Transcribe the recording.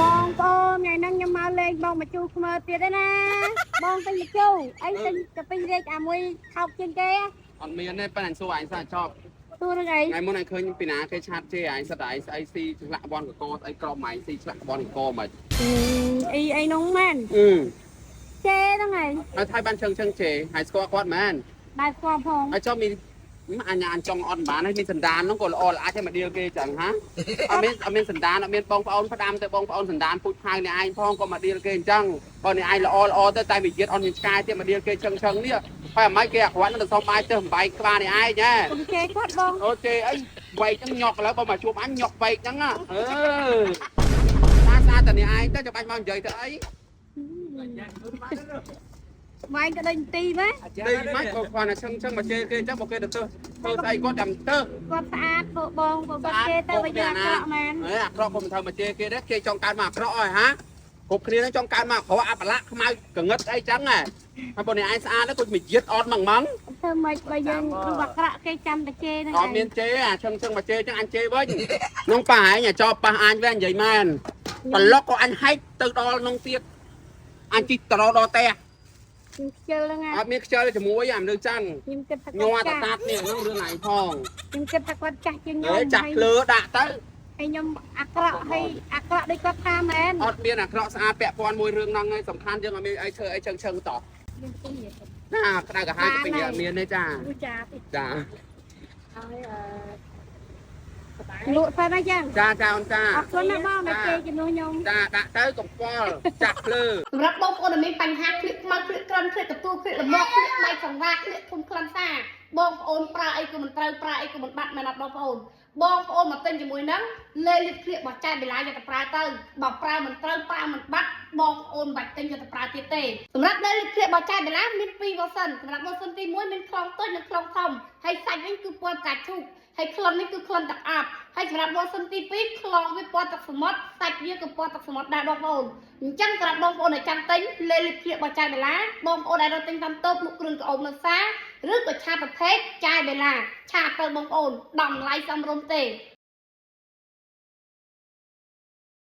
បងប្អូនថ្ងៃហ្នឹងខ្ញុំមកលេងបងមកជូខ្មើទៀតទេណា បងទិញមកជូអីទិញទៅពេញរាជអាមួយថោកជាងគេ អត់មានទេប៉ុន្តែអញសួរឯងសិនចប់ ទួនឹងអី ថ្ងៃមុនឯងឃើញពីណាគេឆាតជេរឯងសិតតែឯងស្អីស៊ីឆ្លាក់បនកកស្អីក្រមឯងស៊ីឆ្លាក់បនកកមិន អីអីនោះមែន អឺ ជេរហ្នឹងឯង ហើយថៃបានជឹងជឹងជេរហើយស្គាល់គាត់មែន ដែរស្គាល់ផង ហើយចុះមានអញអញចង់អត់បានហើយមានសន្តានហ្នឹងក៏ល្អល្អអាចឲ្យមកដៀលគេចឹងហាអត់មានអត់មានសន្តានអត់មានបងប្អូនផ្ដាំទៅបងប្អូនសន្តានពូជផៅអ្នកឯងផងក៏មកដៀលគេអញ្ចឹងបើអ្នកឯងល្អល្អទៅតែវិជាតិអត់មានឆ្កែទៀតមកដៀលគេជឹងជឹងនេះហើយអាម៉េចគេអាក្រក់នឹងទៅសុំបាយទៅបំបែកក្បាលអ្នកឯងហ៎ កុំជេរគាត់បង អូទេអីវែកហ្នឹងញាក់ឥឡូវបើមកជួបអញញាក់វែកហ្នឹងអឺតាស្អាតតែនេះឯងទៅចាំបាច់មកនិយាយទៅអី វាយក៏ដូចទីមែន ទីមិនក៏គ្រាន់តែឈឹងឈឹងមកជេរគេអញ្ចឹងមកគេទៅទៅធ្វើស្អីគាត់ចាំទៅ គាត់ស្អាតពួកបងពួកគាត់ជេរទៅបើយើងអាក្រក់មែន អេអាក្រក់ក៏មិនត្រូវមកជេរគេដែរគេចង់កើតមកអាក្រក់ហើយហាគ្រប់គ្នាហ្នឹងចង់កើតមកអាក្រក់អបលៈខ្មៅកងឹតអីចឹងហ៎ហើយបើនេះឯងស្អាតទៅគាត់មកយិតអត់ហ្មងហ្មង ធ្វើម៉េចបើយើងរូបអាក្រក់គេចាំតែជេរហ្នឹង អត់មានជេរអាឈឹងឈឹងមកជេរចឹងអញជេរវិញក្នុងប៉ះឯងអាចោប៉ះអញវិញនិយាយមែនប្លុកក៏អញហែកទៅដល់ក្នុងទៀតអញជីកទៅដល់ផ្ទះ ខ្ញុំខ្ជិលហ្នឹង អត់មានខ្ជិលជាមួយអាមនុស្សចឹង ខ្ញុំគិតថា ញ័រ គាត់ចាស់ តតាតនេះហ្នឹងរឿងឯងផង ខ្ញុំគិតថាគាត់ចាស់ជាងខ្ញុំ ហេចាស់ភ្លើដាក់ទៅ ហើយខ្ញុំអាក្រក់ហើយអាក្រក់ដូចគាត់ថាមែន អត់មានអាក្រក់ស្អាតពាក់ព័ន្ធមួយរឿងហ្នឹងឯងសំខាន់យើងអត់មានអីធ្វើអីឆឹងឆឹងតោះ ខ្ញុំទិញទៀត ណាក្តៅក្រហាយទៅពេញអត់មានទេចា ចាទេ ចា ហើយលក់ទៅណាចឹង ចាចាអូនចា អរគុណណាស់បងដែលគេជំនួសខ្ញុំ ចាដាក់ទៅកំប៉ុលចាក់ភ្លើ សម្រាប់បងប្អូនដែលមានបញ្ហាឃ្លៀកខ្មៅឃ្លៀកក្រិនឃ្លៀកកទូឃ្លៀកលមាក់ឃ្លៀកដៃចង្វាឃ្លៀកធំក្លិនសាបងប្អូនប្រើអីក៏មិនត្រូវប្រើអីក៏មិនបាត់មែនអត់បងប្អូនបងប្អូនមកទិញជាមួយនឹងលេលៀបឃ្លៀកបោះចែកបេឡាយកទៅប្រើទៅបើប្រើមិនត្រូវប្រើមិនបាត់បងប្អូនមិនបាច់ទិញយកទៅប្រើទៀតទេសម្រាប់លេលៀបឃ្លៀកបោះចែកបេឡាមាន2 version សម្រាប់ version ទី1មានខ្លងតូចនិងខ្លងធំហើយសាច់វិញគឺពណ៌ផ្កាឈូកហើយក្លិននេះគឺក្លិនទឹកអាប់ហើយសម្រាប់ version ទី2ខ្លងវាពណ៌ទឹកសមុទ្រសាច់វាក៏ពណ៌ទឹកសមុទ្រដែរបងប្អូនអញ្ចឹងសម្រាប់បងប្អូនដែលចាំទិញលេលីភ្លៀករបស់ចែបេឡាបងប្អូនដែលរកទិញតាមតូបលក់គ្រឿងក្អូបនៅផ្សារឬក៏ឆាតប្រភេទចាយបេឡាឆាតទៅបងប្អូនតម្លៃសមរម្យទេ។